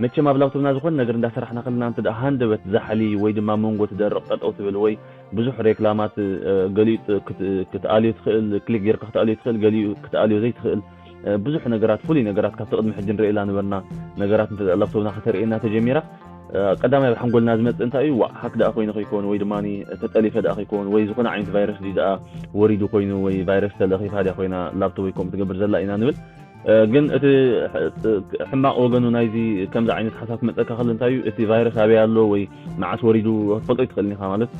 መቸም ኣብ ላፕቶፕና ዝኾነ ነገር እንዳሰራሕና ከለና እንተ ደኣ ሃንደበት ዛሕሊ ወይ ድማ መንጎ ትደርቕ ጠጠው ትብል ወይ ብዙሕ ሬክላማት ገሊኡ ክትኣልዮ ትኽእል፣ ክሊክ ጌርካ ክትኣልዮ ትኽእል፣ ገሊኡ ክትኣልዮ ዘይትኽእል ብዙሕ ነገራት፣ ፍሉይ ነገራት ካብቲ ቅድሚ ሕጂ ንርእየላ ነበርና ነገራት እንተ ላፕቶፕና ከተርእየና ተጀሚራ፣ ቀዳማይ ኣብ ሓንጎልና ዝመጽእ እንታይ እዩ? ዋእ፣ ሃክ ደኣ ኮይነ ከይኮን ወይ ድማ ተጠሊፈ ደኣ ከይኮን ወይ ዝኾነ ዓይነት ቫይረስ ድዩ ደኣ ወሪዱ ኮይኑ ወይ ቫይረስ ተለኺፋ ድያ ኮይና ላፕቶፕ ወይ ከምኡ ትገብር ዘላ ኢና ንብል። ግን እቲ ሕማቕ ወገኑ ናይዚ ከምዚ ዓይነት ሓሳብ ክመጸካ ከሎ እንታይ እዩ? እቲ ቫይረስ ኣበይ ኣሎ ወይ መዓስ ወሪዱ ክትፈልጦ ኣይትኽእልን ኢኻ። ማለት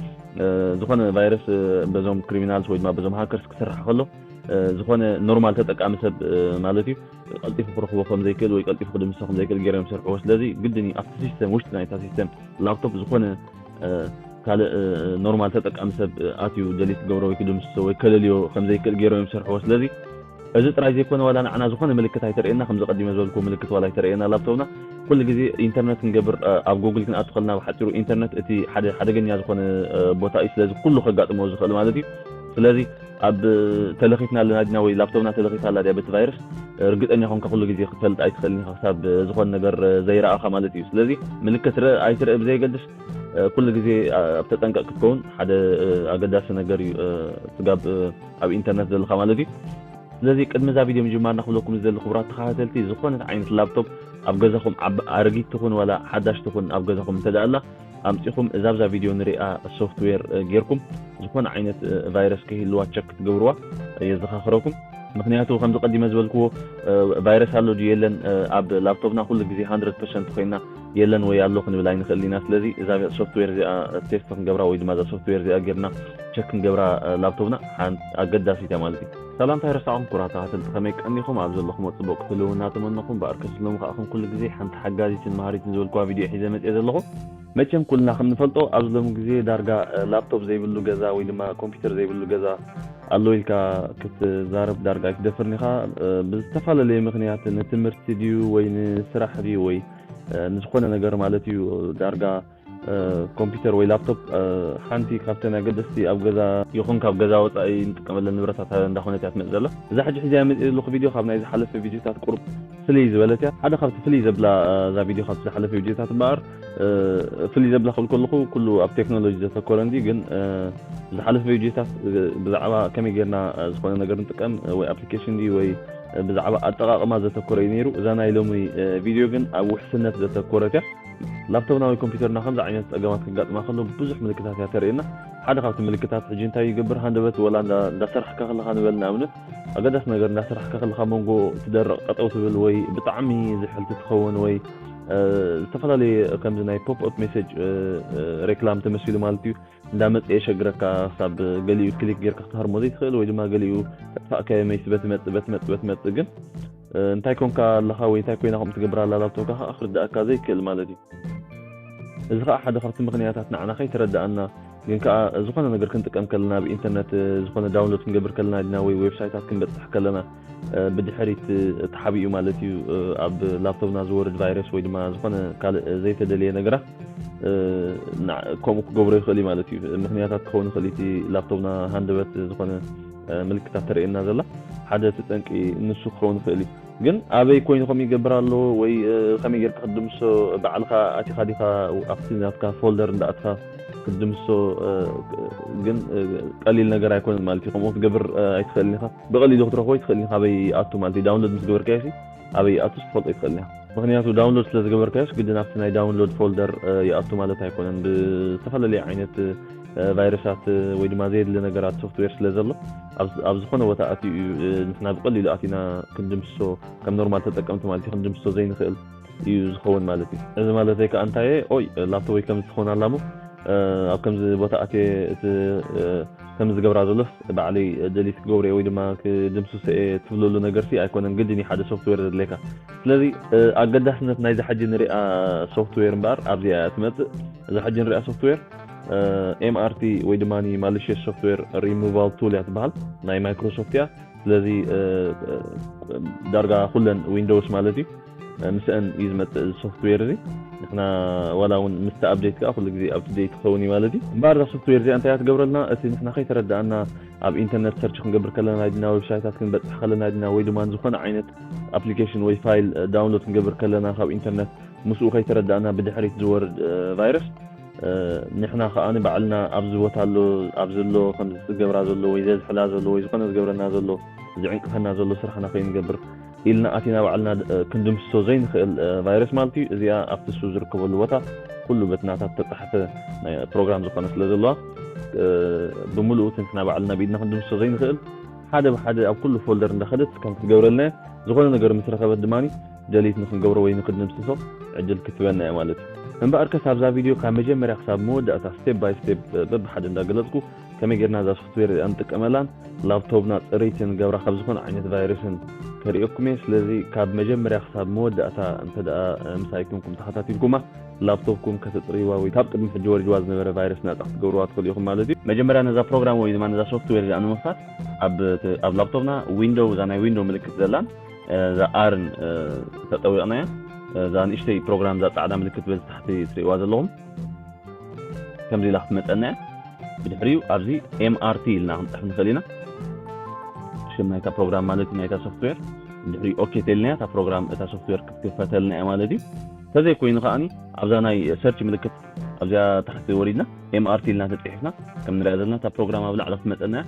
ዝኾነ ቫይረስ በዞም ክሪሚናልስ ወይ ድማ በዞም ሃከርስ ክስራሕ ከሎ ዝኾነ ኖርማል ተጠቃሚ ሰብ ማለት እዩ ቀልጢፉ ክረኽቦ ከም ዘይክእል ወይ ቀልጢፉ ክድምሶ ከም ዘይክእል ገይሮም ይሰርሕዎ። ስለዚ ግድን እዩ ኣብቲ ሲስተም ውሽጢ ናይታ ሲስተም ላፕቶፕ ዝኾነ ካልእ ኖርማል ተጠቃሚ ሰብ ኣትዩ ደሊት ክገብሮ ወይ ክድምስሶ ወይ ከለልዮ ከም ዘይክእል ገይሮም ይሰርሕዎ። ስለዚ እዚ ጥራይ ዘይኮነ ዋላ ንዓና ዝኾነ ምልክት ኣይተርእየና፣ ከምዚ ቀዲመ ዝበልኩ ምልክት ዋላ ኣይተርእየና ላፕቶፕና ኩሉ ግዜ ኢንተርነት ክንገብር ኣብ ጉግል ክንኣቱ ከለና ብሓፂሩ ኢንተርነት እቲ ሓደ ሓደገኛ ዝኾነ ቦታ እዩ። ስለዚ ኩሉ ከጋጥሞ ዝኽእል ማለት እዩ። ስለዚ ኣብ ተለኺፍና ኣለና ዲና ወይ ላፕቶፕና ተለኺፋ ኣላ ድያ በቲ ቫይረስ ርግፀኛ ኮንካ ኩሉ ግዜ ክትፈልጥ ኣይትኽእልን ኢኻ ክሳብ ዝኾነ ነገር ዘይረኣኻ ማለት እዩ። ስለዚ ምልክት ርእ ኣይትርእ ብዘየገድስ ኩሉ ግዜ ኣብ ተጠንቀቕ ክትከውን ሓደ ኣገዳሲ ነገር እዩ ስጋብ ኣብ ኢንተርነት ዘለኻ ማለት እዩ። ስለዚ ቅድሚ እዛ ቪድዮ ምጅማርና ክብለኩም ዝደሊ ክቡራት ተኸታተልቲ ዝኾነት ዓይነት ላፕቶፕ ኣብ ገዛኹም ዓብ ኣረጊት ትኹን ዋላ ሓዳሽ ትኹን ኣብ ገዛኹም እንተ ደኣ ኣላ ኣምጺኹም እዛ ኣብዛ ቪድዮ ንሪኣ ሶፍትዌር ጌርኩም ዝኾነ ዓይነት ቫይረስ ከይህልዋ ቸክ ክትገብርዋ የዘኻኽረኩም። ምክንያቱ ከምዚ ቀዲመ ዝበልክዎ ቫይረስ ኣሎ ድዩ የለን ኣብ ላፕቶፕና ኩሉ ግዜ ሃንድረድ ፐርሰንት ኮይና የለን ወይ ኣሎ ክንብል ኣይንኽእል ኢና። ስለዚ እዛ ሶፍትዌር እዚኣ ቴስት ክንገብራ ወይ ድማ እዛ ሶፍትዌር እዚኣ ጌርና ቸክ ክንገብራ ላፕቶፕና ሓንቲ ኣገዳሲት እያ ማለት እዩ። ሰላምታ ይረሳዕኹም ክቡራት ተኸታተልቲ፣ ከመይ ቀኒኹም? ኣብ ዘለኹሞ ጽቡቕ ክትህልዉ እናተመነኹም፣ ብኣርከስ ሎም ከኣ ከም ኩሉ ግዜ ሓንቲ ሓጋዚትን መሃሪትን ዝበልኩዋ ቪድዮ ሒዘ መጽየ ዘለኹ። መቸም ኩልና ከም ንፈልጦ ኣብዚ ሎሚ ግዜ ዳርጋ ላፕቶፕ ዘይብሉ ገዛ ወይ ድማ ኮምፒውተር ዘይብሉ ገዛ ኣሎ ኢልካ ክትዛረብ ዳርጋ ኣይትደፍርን ኢኻ። ብዝተፈላለየ ምኽንያት ንትምህርቲ ድዩ ወይ ንስራሕ ድዩ ወይ ንዝኾነ ነገር ማለት እዩ ዳርጋ ኮምፒውተር ወይ ላፕቶፕ ሓንቲ ካብተን ኣገደስቲ ኣብ ገዛ ይኹን ካብ ገዛ ወፃኢ ንጥቀመለን ንብረታት እንዳኾነት እያ ትመፅእ ዘላ። እዛ ሕጂ ሕዚኣ መፅእ ዘለኹ ቪድዮ ካብ ናይ ዝሓለፈ ቪድዮታት ቁሩብ ፍልይ ዝበለት እያ። ሓደ ካብቲ ፍልይ ዘብላ እዛ ቪድዮ ካብቲ ዝሓለፈ ቪድዮታት እምበኣር ፍልይ ዘብላ ክብል ከለኹ ኩሉ ኣብ ቴክኖሎጂ ዘተኮረ እንዲ ግን ዝሓለፈ ቪድዮታት ብዛዕባ ከመይ ጌርና ዝኾነ ነገር ንጥቀም ወይ ኣፕሊኬሽን ድዩ ወይ ብዛዕባ ኣጠቓቕማ ዘተኮረ እዩ ነይሩ። እዛ ናይ ሎሚ ቪድዮ ግን ኣብ ውሕስነት ዘተኮረት እያ። ላፕቶፕና ወይ ኮምፒውተርና ከምዚ ዓይነት ጸገማት ከጋጥማ ከሎ ብዙሕ ምልክታት እያ ተርእየና። ሓደ ካብቲ ምልክታት ሕጂ እንታይ ይገብር? ሃንደበት ወላ እንዳ- እንዳሰራሕካ ከለኻ ንበል ንኣብነት ኣገዳሲ ነገር እንዳሰራሕካ ከለኻ መንጎ ትደርቕ ጠጠው ትብል ወይ ብጣዕሚ ዝሕልቲ ትኸውን ወይ እ፣ ዝተፈላለየ ከምዚ ናይ ፖፕ ኣፕ ሜሴጅ እ፣ እ፣ ሬክላም ተመሲሉ ማለት እዩ እንዳመፀ የሸግረካ ክሳብ ገሊኡ ክሊክ ጌርካ ክትሃርሞ ዘይትኽእል ወይ ድማ ገሊኡ ተጥፋእካዮ መይስ በትመፅእ በትመፅእ በትመፅእ ግን እ፣ እንታይ ኮንካ ኣለኻ ወይ እንታይ ኮይና ከምኡ ትገብር ኣላ ላፕቶፕካ ከዓ ክርዳእካ ዘይክእል ማለት እዩ። እዚ ከዓ ሓደ ካብቲ ምኽንያታት ንዓና ከይተረዳኣና ግን ከዓ ዝኾነ ነገር ክንጥቀም ከለና ኣብ ኢንተርነት እ፣ ዝኾነ ዳውንሎድ ክንገብር ከለና ዲና ወይ ዌብሳይታት ክንበፅሕ ከለና እ፣ ብድሕሪት እ፣ ተሓቢኡ ማለት እዩ እ፣ ኣብ ላፕቶፕና ዝወርድ ቫይረስ ወይ ድማ ዝኾነ ካልእ ዘይተደልየ ነገራት እ፣ ና- ከምኡ ክገብሮ ይኽእል እዩ ማለት እዩ። ምኽንያታት ክኸውን ይኽእል እዩ እቲ ላፕቶፕና ሃንደበት ዝኾነ እ፣ ምልክታት ተርእየና ዘላ ሓደ እቲ ጠንቂ ንሱ ክኸውን ይኽእል እዩ። ግን ኣበይ ኮይኑ ከምኡ ይገብር ኣሎ ወይ እ፣ ከመይ ጌርካ ክትድምሶ ባዕልኻ ኣቲኻ ዲኻ ኣብቲ ናትካ ፎልደር እንዳኣትኻ ክትድምሶ እ፣ ግን እ፣ ቀሊል ነገር ኣይኮነን ማለት እዩ። ከምኡ ክትገብር እ፣ ኣይትኽእልን ኢኻ። ብቐሊሉ ክትረኽቦ ኣይትኽእልን ኢኻ ኣበይ ይኣቱ ማለት እዩ። ዳውንሎድ ምስ ገበርካዮ ሲ ኣበይ ይኣቱስ ክትፈልጦ ኣይትኽእልን ኢኻ። ምኽንያቱ ዳውንሎድ ስለ ዝገበርካዮስ ግድን ኣብቲ ናይ ዳውንሎድ ፎልደር እ፣ ይኣቱ ማለት ኣይኮነን። ብዝተፈላለየ ዓይነት እ፣ ቫይረሳት እ፣ ወይ ድማ ዘየድሊ ነገራት ሶፍትዌር ስለ ዘሎ ኣብ ኣብ ዝኾነ ቦታ ኣትዩ እዩ እ፣ ንሕና ብቐሊሉ ኣቲና ክንድምስሶ ከም ኖርማል ተጠቀምቲ ማለት እዩ ክንድምስሶ ዘይንኽእል እዩ ዝኸውን ማለት እዩ። እዚ ማለተይ ከዓ እንታይ እየ ኦይ ላፕቶፕ ወይ ከምዚ ትኸውን ኣላ እሞ እ፣ ኣብ ከምዚ ቦታ ኣትየ እቲ እ፣ ከምዚ ዝገብራ ዘሎስ ባዕለይ ደሊት ክገብሮ እየ ወይ ድማ ክድምስሶ እየ ትብለሉ ነገርሲ ኣይኮነን። ግድን እዩ ሓደ ሶፍትዌር ዘድልየካ። ስለዚ እ፣ ኣገዳስነት ናይዚ ሕጂ ንሪኣ ሶፍትዌር እምበኣር ኣብዚኣ እያ ትመፅእ። እዛ ሕጂ ንሪኣ ሶፍትዌር ኤምኣርቲ ወይ ድማ ማሊሽየስ ሶፍትዌር ሪሙቫል ቱል እያ ትበሃል ናይ ማይክሮሶፍት እያ። ስለዚ እ፣ እ፣ ዳርጋ ኩለን ዊንዶውስ ማለት እዩ እ፣ ምስአን እዩ ዝመፅእ እዚ ሶፍትዌር እዚ። ንሕና ዋላ እውን ምስቲ ኣፕዴት ከዓ ኩሉ ግዜ ኣፕዴት ክኸውን እዩ ማለት እዩ። እምበኣር እዛ ሶፍትዌር እዚኣ እንታይ እያ ትገብረልና? እቲ ንሕና ከይተረዳኣና ኣብ ኢንተርነት ሰርች ክንገብር ከለና ዲና ዌብሳይታት ክንበፅሕ ከለና ዲና ወይ ድማ ዝኾነ ዓይነት ኣፕሊኬሽን ወይ ፋይል እ፣ ዳውንሎድ ክንገብር ከለና ካብ ኢንተርነት ምስኡ ከይተረዳእና ብድሕሪት ዝወርድ ቫይረስ ንሕና ከኣ ባዕልና ኣብዚ ቦታ ኣሎ ኣብዚ ኣሎ ከም ዝገብራ ዘሎ ወይ ዘዝሕላ ዘሎ ወይ ዝኾነ ዝገብረና ዘሎ ዝዕንቅፈና ዘሎ ስራሕና ከይንገብር ኢልና ኣቲና ባዕልና ክንድምስሶ ዘይንኽእል ቫይረስ ማለት እዩ። እዚኣ ኣብቲ እሱ ዝርከበሉ ቦታ ኩሉ በቲ ናታ ተጻሕፈ ፕሮግራም ዝኾነ ስለ ዘለዋ ብምሉኡ እቲ ንሕና ባዕልና ብኢድና ክንድምስሶ ዘይንኽእል ሓደ ብሓደ ኣብ ኩሉ ፎልደር እንዳኸደት ከም ክትገብረልና ዝኾነ ነገር ምስ ረኸበት ድማ ደሊት ንክንገብሮ ወይ ንክድምስሶ ዕድል ክትበና እያ ማለት እዩ። እምበኣርከስ ኣብዛ ቪድዮ ካብ መጀመርያ ክሳብ መወዳእታ ስቴፕ ባይ ስቴፕ በብሓደ እንዳገለጽኩ ከመይ ጌርና እዛ ሶፍትዌር እዚኣ ንጥቀመላን ላፕቶፕና ጽርይቲ ንገብራ ካብ ዝኾነ ዓይነት ቫይረስን ከርእየኩም እየ። ስለዚ ካብ መጀመርያ ክሳብ መወዳእታ እንተ ደኣ ምሳይ ኮንኩም ተኸታቲልኩማ ላፕቶፕኩም ከተጽርይዋ ወይ ካብ ቅድሚ ሕጂ ወሪድዋ ዝነበረ ቫይረስ ናጻ ክትገብርዋ ትኽእሉ ኢኹም ማለት እዩ። መጀመርያ ነዛ ፕሮግራም ወይ ድማ ነዛ ሶፍትዌር እዚኣ ንምኽፋት ኣብ ላፕቶፕና ዊንዶው እዛ ናይ ዊንዶው ምልክት ዘላን እዛ ኣርን ተጠዊቕናያ እዛ ንእሽተይ ፕሮግራም እዛ ፃዕዳ ምልክት በዚ ታሕቲ ትርእይዋ ዘለኹም ከምዚ ኢላ ክትመፀና እያ። ብድሕሪኡ ኣብዚ ኤምኣርቲ ኢልና ክንፅሕፍ ንኽእል ኢና። ሽም ናይታ ፕሮግራም ማለት እዩ ናይታ ሶፍትዌር። ብድሕሪኡ ኦኬ ተልና እታ ፕሮግራም እታ ሶፍትዌር ክትክፈተልና እያ ማለት እዩ። ተዘይኮይኑ ከዓኒ ኣብዛ ናይ ሰርች ምልክት ኣብዚኣ ታሕቲ ወሪድና ኤምኣርቲ ኢልና ተፅሒፍና ከም ንሪኣ ዘለና እታ ፕሮግራም ኣብ ላዕሊ ክትመፀና እያ።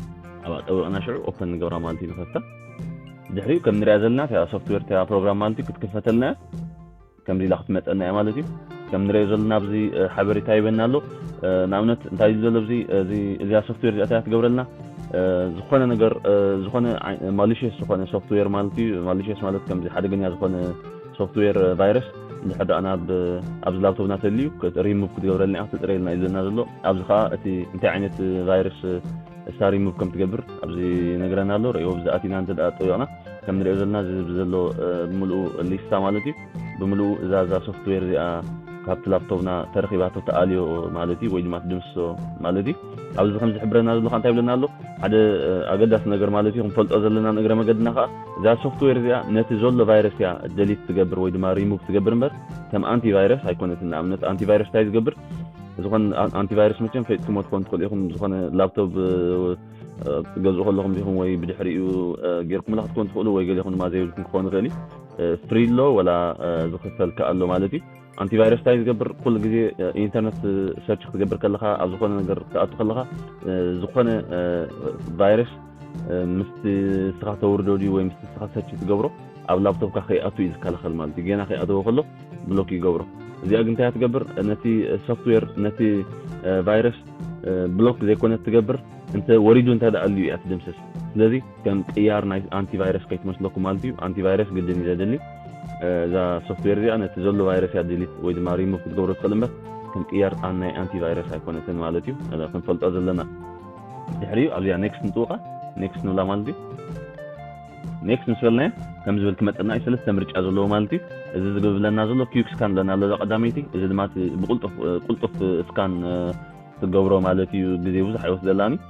ኣብኣ ጠዊቕና ሽዑ ኦፐን ንገብራ ማለት እዩ ንኸፍታ። ድሕሪኡ ከም ንሪኣ ዘለና እታ ሶፍትዌር እታ ፕሮግራም ማለት እዩ ክትክፈተልና እያ። ከምዚ ኢላ ክትመፀና እያ ማለት እዩ። ከም ንሪኦ ዘለና ኣብዚ ሓበሬታ ይበና ኣሎ። ንኣብነት እንታይ ኢሉ ዘሎ እዚ እዚኣ ሶፍትዌር እዚኣ እንታይ ትገብረልና ዝኾነ ነገር ዝኾነ ማሊሽስ ዝኾነ ሶፍትዌር ማለት እዩ። ማሊሽስ ማለት ከምዚ ሓደገኛ ዝኾነ ሶፍትዌር ቫይረስ እንድሕር ደኣ ናብ ኣብዚ ላፕቶፕና ተልዩ ሪሙቭ ክትገብረልና ክትፅረየልና እዩ ዘለና ዘሎ። ኣብዚ ከዓ እቲ እንታይ ዓይነት ቫይረስ እሳ ሪሙቭ ከም ትገብር ኣብዚ ነግረና ኣሎ። ርእዮ ብዝኣቲና እንተ ደኣ ጠዊቕና ከም ንሪኦ ዘለና እዚ ዘሎ ብምልኡ ሊስታ ማለት እዩ። ብምልኡ እዛ እዛ ሶፍትዌር እዚኣ ካብቲ ላፕቶፕና ተረኺባቶ ተኣልዮ ማለት እዩ ወይ ድማ ትድምስሶ ማለት እዩ። ኣብዚ ከም ዝሕብረና ዘሎ እንታይ ይብለና ኣሎ ሓደ ኣገዳሲ ነገር ማለት እዩ ክንፈልጦ ዘለና እግረ መገድና ከዓ እዛ ሶፍትዌር እዚኣ ነቲ ዘሎ ቫይረስ እያ ደሊት ትገብር ወይ ድማ ሪሙቭ ትገብር እምበር ከም ኣንቲቫይረስ ኣይኮነትን። ንኣብነት ኣንቲቫይረስ እንታይ ዝገብር ዝኾነ ኣንቲቫይረስ መቸም ፈይጥኩሞ ትኾን ትኽእሉ ኢኹም። ዝኾነ ላፕቶፕ ገዝኡ ከለኹም ዲኹም ወይ ብድሕሪኡ ጌርኩምላ ክትኮን ትኽእሉ ወይ ገሊኹም ድማ ዘይብልኩም ክኾን ይኽእል እዩ። ፍሪ ኣሎ ወላ ዝኽፈል ከኣ ኣሎ ማለት እዩ። ኣንቲቫይረስ እንታይ ዝገብር ኩሉ ግዜ ኢንተርነት ሰርች ክትገብር ከለኻ ኣብ ዝኾነ ነገር ክትኣቱ ከለኻ ዝኾነ ቫይረስ ምስቲ ስኻ ተውርዶ ድዩ ወይ ምስቲ ስኻ ሰርች ትገብሮ ኣብ ላፕቶፕካ ከይኣቱ እዩ ዝከላኸል ማለት እዩ። ጌና ከይኣተዎ ከሎ ብሎክ ይገብሮ። እዚኣ ግን እንታይ ትገብር ነቲ ሶፍትዌር ነቲ ቫይረስ ብሎክ ዘይኮነት ትገብር እንተ ወሪዱ እንተ ደኣ ኣልዩ እያ ትድምስስ። ስለዚ ከም ቅያር ናይ ኣንቲቫይረስ ከይትመስለኩም ማለት እዩ። ኣንቲቫይረስ ግድን እዩ ዘድሊ። እዛ ሶፍትዌር እዚኣ ነቲ ዘሎ ቫይረስ እያ ድሊት ወይ ድማ ሪሙቭ ክትገብሮ ትኽእል እምበር ከም ቅያር ናይ ኣንቲቫይረስ ኣይኮነትን ማለት እዩ። ክንፈልጦ ዘለና ድሕሪኡ ኣብዚኣ ኔክስት ንጥውቓ ኔክስት ንብላ ማለት እዩ። ኔክስት ምስ በልናዮ ከም ዝብል ክመፀና እዩ። ሰለስተ ምርጫ ዘለዎ ማለት እዩ። እዚ ዝብለና ዘሎ ኪዩክ ስካን ብለና ኣሎ እዛ ቀዳመይቲ። እዚ ድማ ብቁልጡፍ ቁልጡፍ ስካን ትገብሮ ማለት እዩ። ግዜ ብዙሕ ኣይወስደላን እዩ።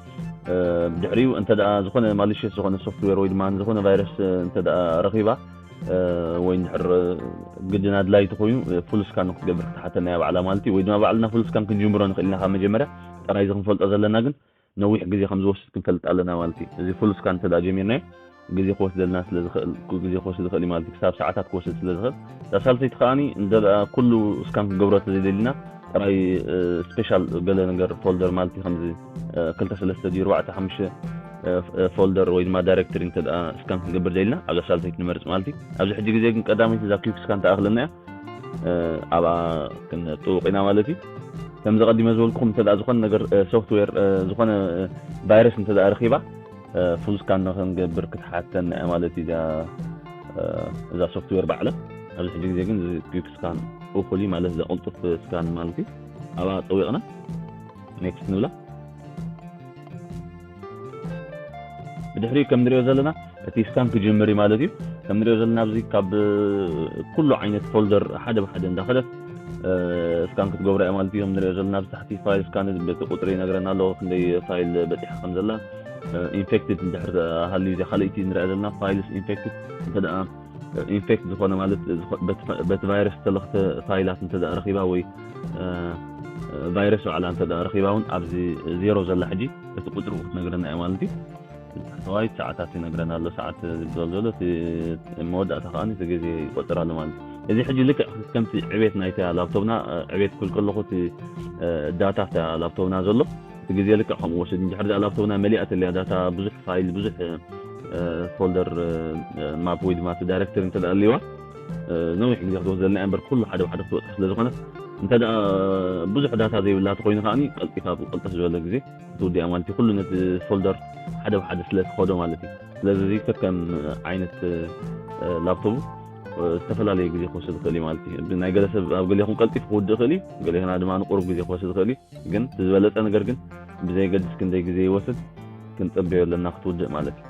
ብድሕሪኡ እንተ ደኣ ዝኾነ ማሊሽስ ዝኾነ ሶፍትዌር ወይ ድማ ዝኾነ ቫይረስ እንተ ደኣ ረኺባ ወይ እንድሕር ግድን ኣድላይ ተኾይኑ ፉል ስካን ክትገብር ክትሓተና እያ ባዕላ ማለት እዩ። ወይ ድማ ባዕልና ፉል ስካን ክንጅምሮ ንኽእል ኢና ካብ መጀመርያ። ጥራይ እዚ ክንፈልጦ ዘለና ግን ነዊሕ ግዜ ከም ዝወስድ ክንፈልጥ ኣለና ማለት እዩ። እዚ ፉል ስካን እንተ ደኣ ጀሚርናዮ ግዜ ክወስደልና ስለ ዝኽእል ግዜ ክወስድ ዝኽእል ማለት እዩ። ክሳብ ሰዓታት ክወስድ ስለ ዝኽእል እዛ ሳልሰይቲ ከዓኒ እንተ ደኣ ኩሉ ስካን ክንገብሮ ተዘይደሊና ጥራይ ስፔሻል ገለ ነገር ፎልደር ማለት እዩ። ከምዚ ክልተ ሰለስተ ድዩ ኣርባዕተ ሓሙሽተ ፎልደር ወይ ድማ ዳይሬክተሪ እንተ ደኣ ስካን ክንገብር ደሊና ኣብዛ ሳልሰይቲ ንመርፅ ማለት እዩ። ኣብዚ ሕጂ ግዜ ግን ቀዳመይቲ እዛ ኪዩክ ስካን ተኣኽለና እያ። ኣብኣ ክንጥውቕ ኢና ማለት እዩ። ከምዚ ቀዲመ ዝበልኩም እንተ ዝኾነ ነገር ሶፍትዌር ዝኾነ ቫይረስ እንተ ረኺባ ፉል ስካን ንክንገብር ክትሓተና እያ ማለት እዩ እዛ ሶፍትዌር ባዕላ። ኣብዚ ሕጂ ግዜ ግን ኪዩክ ስካን እኹል ማለት እዛ ቅልጡፍ ስካን ማለት እዩ። ኣብኣ ጠዊቕና ኔክስት ንብላ። ብድሕሪኡ ከም ንሪኦ ዘለና እቲ ስካን ክጅምር እዩ ማለት እዩ። ከም ንሪኦ ዘለና ኣብዚ ካብ ኩሉ ዓይነት ፎልደር ሓደ ብሓደ እንዳኸደት ስካን ክትገብሮ እያ ማለት እዩ። ከም ንሪኦ ዘለና ኣብዚ ታሕቲ ፋይል ስካን በቲ ቁፅሪ ይነግረና ኣሎ ክንደይ ፋይል በፂሓ ከም ዘላ። ኢንፌክትድ እንድሕር ሃልዩ እዚኣ ካልኣይቲ ንሪኣ ዘለና ፋይልስ ኢንፌክትድ እንተ ደኣ ኢንፌክት ዝኾነ ማለት በቲ ቫይረስ ዝተለኽተ ፋይላት እንተ ደኣ ረኺባ ወይ ቫይረስ ባዕላ እንተ ደኣ ረኺባ እውን ኣብዚ ዜሮ ዘላ ሕጂ እቲ ቁፅሪ ክትነግረና እያ ማለት እዩ። ታሕተዋይ ሰዓታት ይነግረና ኣሎ። ሰዓት ዝበል ዘሎ እቲ መወዳእታ ከዓ እቲ ግዜ ይቆፅር ኣሎ ማለት እዩ። እዚ ሕጂ ልክዕ ከምቲ ዕቤት ናይታ ላፕቶፕና ዕቤት ክብል ከለኹ እቲ ዳታ እታ ላፕቶፕና ዘሎ እቲ ግዜ ልክዕ ከምኡ ወስድ። እንድሕር ላፕቶፕና መሊኣ ተልያ ዳታ ብዙሕ ፋይል ብዙሕ ፎልደር ማፕ ወይ ድማ ዳይሬክተሪ እንተ ኣለዋ ነዊሕ ግዜ ክትወስደልና እምበር ኩሉ ሓደ ሓደ ክትወፅእ ስለ ዝኾነት እንተ ብዙሕ ዳታ ዘይብላ ተኮይኑ ከዓኒ ቀልጢፋ ብቀልጠፍ ዝበለ ግዜ ክትውድያ ማለት እዩ። ኩሉ ነቲ ፎልደር ሓደ ብሓደ ስለ ትኸዶ ማለት እዩ። ስለዚ እዚ ከከም ዓይነት ላፕቶፕ ዝተፈላለየ ግዜ ክወስድ ይኽእል እዩ ማለት እዩ። ናይ ገለ ሰብ ኣብ ገሌኹም ቀልጢፍ ክውድእ ይኽእል እዩ፣ ገሌና ድማ ንቁሩብ ግዜ ክወስድ ይኽእል እዩ። ግን ዝበለፀ ነገር ግን ብዘይገድስ ክንደይ ግዜ ይወስድ ክንፅበዮ ኣለና ክትውድእ ማለት እዩ።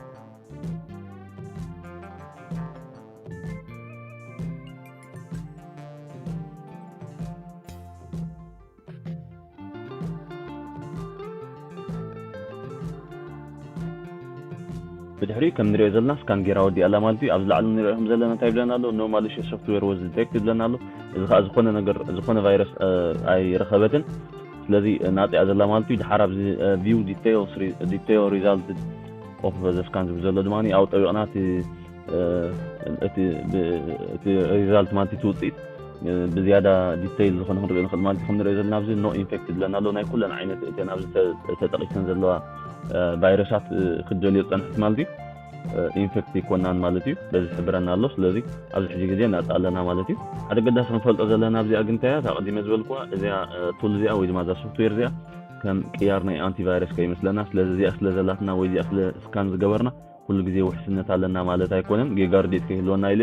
ብድሕሪኡ ከም ንሪኦ ዘለና ስካን ጌራ ወዲኣ ኣላ ማለት እዩ። ኣብዚ ላዕሊ ንሪኦም ዘለና እንታይ ይብለና ኣሎ? No malicious software was detected ይብለና ኣሎ። እዚ ከዓ ዝኾነ ነገር ዝኾነ ቫይረስ ኣይረኸበትን። ስለዚ ናፅያ ዘላ ማለት እዩ። ድሓር ኣብዚ view details detail result of the scan ዝብል ዘሎ ድማ ኣብኡ ጠቢቕና እቲ እቲ ሪዛልት ማለት እቲ ውፅኢት ብዝያዳ ዲተይል ዝኾነ ክንሪኦ ንኽእል ማለት ከም ንሪኦ ዘለና ኣብዚ no infected ይብለና ኣሎ። ናይ ኩለን ዓይነት እተን ኣብዚ ተጠቂሰን ዘለዋ ቫይረሳት ክትደልዮ ዝፀንሕት ማለት እዩ። ኢንፌክት ይኮናን ማለት እዩ። በዚ ዝሕብረና ኣሎ። ስለዚ ኣብዚ ሕጂ ግዜ ናፃ ኣለና ማለት እዩ። ሓደ ገዳሲ ክንፈልጦ ዘለና ኣብዚኣ ግን እንታይ እያ? እታ ቀዲመ ዝበልኩዋ እዚኣ ቱል እዚኣ ወይ ድማ እዛ ሶፍትዌር እዚኣ ከም ቅያር ናይ ኣንቲቫይረስ ከይመስለና። ስለዚ እዚኣ ስለ ዘላትና ወይ እዚኣ ስለ ስካን ዝገበርና ኩሉ ግዜ ውሕስነት ኣለና ማለት ኣይኮነን። ጌጋ ርድኢት ከይህልወና ኢለ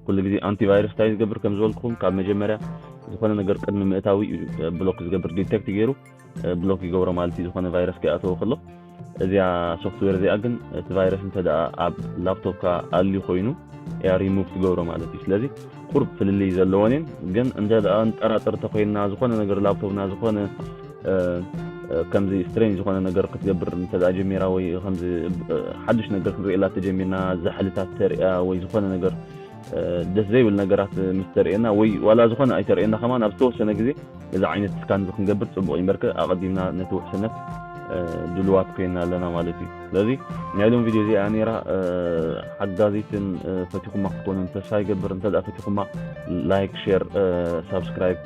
ኩሉ ግዜ ኣንቲቫይረስ እንታይ ዝገብር ከም ዝበልኩኹም ካብ መጀመርያ ዝኾነ ነገር ቅድሚ ምእታዊ እዩ ብሎክ ዝገብር፣ ዲቴክት ገይሩ ብሎክ ይገብሮ ማለት እዩ። ዝኾነ ቫይረስ ከይኣተወ ከሎ እዚኣ ሶፍትዌር እዚኣ ግን እቲ ቫይረስ እንተ ደኣ ኣብ ላፕቶፕካ ኣልዩ ኮይኑ እያ ሪሙቭ ትገብሮ ማለት እዩ። ስለዚ ቁሩብ ፍልልይ ዘለወን እየን። ግን እንተ ደኣ ንጠራጠር እንተኮይንና ዝኾነ ነገር ላፕቶፕና ዝኾነ ከምዚ ስትሬንጅ ዝኾነ ነገር ክትገብር እንተ ደኣ ጀሚራ ወይ ከምዚ ሓድሽ ነገር ክንርእየላ ተጀሚርና ዛሕልታት ተርእያ ወይ ዝኾነ ነገር ደስ ዘይብል ነገራት ምስ ተርእየና ወይ ዋላ ዝኾነ ኣይተርእየና ከማን ኣብ ዝተወሰነ ግዜ እዚ ዓይነት ስካን እዚ ክንገብር ፅቡቕ እዩ። እምበርከ ኣቐዲምና ነቲ ውሕስነት ድልዋት ኮይና ኣለና ማለት እዩ። ስለዚ ናይ ሎም ቪድዮ እዚኣ ነይራ ሓጋዚትን ፈቲኹማ ክትኮኑ ተስፋ ይገብር። እንተ ደኣ ፈቲኹማ ላይክ፣ ሼር፣ ሳብስክራይብ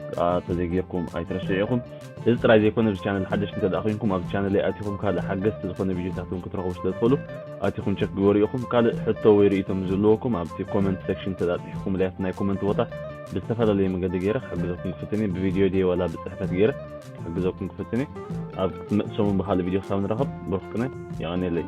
ተዘይጌርኩም ኣይትረስዑ ኢኹም። እዚ ጥራይ ዘይኮነ ኣብዚ ቻነል ሓደሽቲ እንተ ደኣ ኮይንኩም ኣብዚ ቻነል ኣቲኹም ካልእ ሓገዝቲ ዝኾነ ቪድዮታት እውን ክትረኽቡ ስለ ትኽእሉ ኣቲኹም ቸክ ግበሩ ኢኹም። ካልእ ሕቶ ወይ ርእይቶ ምስ ዝህልወኩም ኣብቲ ኮመንት ሴክሽን ተጻጺሕኩም ላያት ናይ ኮመንት ቦታ ብዝተፈላለየ መገዲ ገይረ ክሕግዘኩም ክፍትን እየ። ብቪድዮ ድየ ዋላ ብጽሕፈት ገይረ ክሕግዘኩም ክፍትን እየ። ኣብ ክትመጽእ ሰሙን ብኻልእ ቪድዮ ክሳብ ንራኸብ ብሩኽ ቅነ። የቐንየለይ።